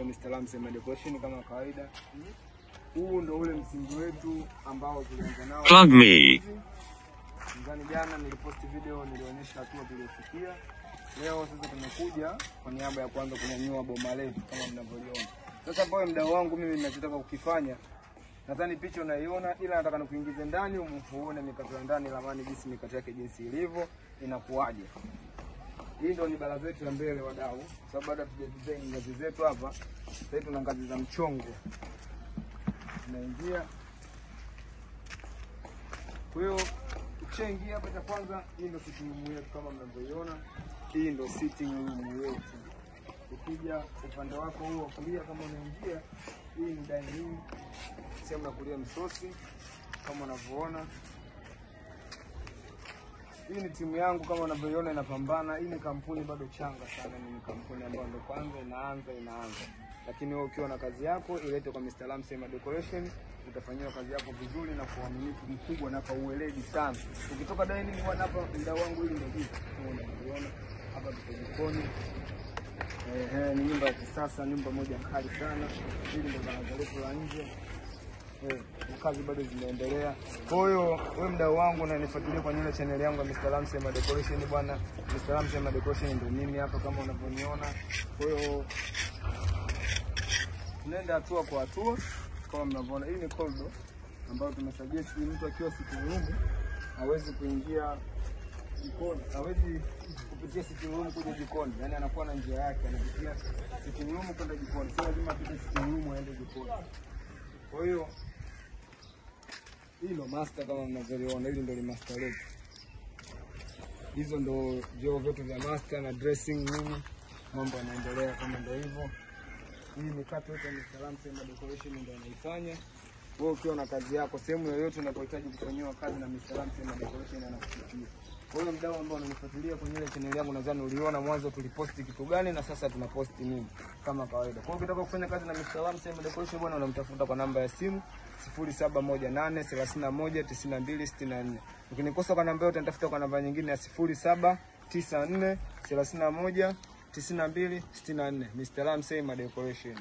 Mr. Ramsey Decoration kama kawaida. Huu ndo ule msingi wetu ambao tulianza nao. Plug me. Nadhani jana niliposti video, nilionyesha hatua tuliofikia. Leo sasa tumekuja kwa niaba ya kuanza kunyanyua boma letu kama mnavyoliona. Sasa kwa mdau wangu, mimi ninachotaka kukifanya, nadhani picha unaiona, ila nataka nikuingize ndani uone mikato ya ndani, ramani jinsi mikato yake jinsi ilivyo inakuwaje. Hii ndio ni baraza yetu ya mbele wadau, sababu bado hatuja design ngazi zetu hapa. Sasa tuna ngazi za mchongo. Tunaingia. Kwa hiyo ukishaingia hapa, cha kwanza, hii ndio sitting room yetu kama mnavyoiona. Hii ndio sitting room yetu. Ukija upande wako huo wa kulia kama unaingia, hii ni dining room, sehemu ya kulia msosi kama unavyoona. Hii ni timu yangu kama unavyoiona inapambana. Hii ni kampuni bado changa sana, ni kampuni ambayo ndo kwanza inaanza. Lakini wewe ukiwa na kazi yako ilete kwa Mr. Ramsey Decoration, utafanyiwa kazi yako vizuri na kwa uaminifu mkubwa na kwa uweledi sana. Ukitoka dining bwana, hapa mdau wangu, hili ndio jiko kama unavyoiona hapa, tuko jikoni. Ehe, ni nyumba ya kisasa, nyumba moja kali sana. Hili ndio baraza letu la nje. Kazi bado zinaendelea. Kwa hiyo wewe mdau wangu unanifuatilia kwenye ile channel yangu ya Mr. Ramsey Decoration bwana. Mr. Ramsey Decoration ndio mimi hapa kama unavyoniona. Kwa hiyo tunaenda hatua kwa hatua kama mnavyoona. Hii ni corridor ambayo tumesuggest mtu akiwa sitting room hawezi kuingia jikoni, hawezi kupitia sitting room kuja jikoni. Yaani anakuwa na njia yake, anapitia sitting room kwenda jikoni. Sio lazima apite sitting room aende jikoni. Kwa hiyo hii ndo master kama mnavyoona, hili ndo ni master letu. Hizo ndo vyoo vyetu vya master na dressing nini, mambo yanaendelea kama ndo hivyo. Hii mikato yote Mr. Ramsey Decoration ndio anaifanya. Wewe ukiwa na kazi yako sehemu yoyote unapohitaji kufanyiwa kazi na Mr. Ramsey Decoration, anakufikia. Kwa hiyo mdau ambao unanifuatilia kwenye ile channel yangu, nadhani uliona mwanzo tuliposti kitu gani na sasa tunaposti nini kama kawaida. Kwa hiyo ukitaka kufanya kazi na Mr. Ramsey Decoration bwana, unamtafuta kwa namba ya simu 0718 31 92 64. Ukinikosa kwa namba hiyo, utanitafuta kwa namba nyingine ya 0794 31 92 64. Mr. Ramsey Decoration.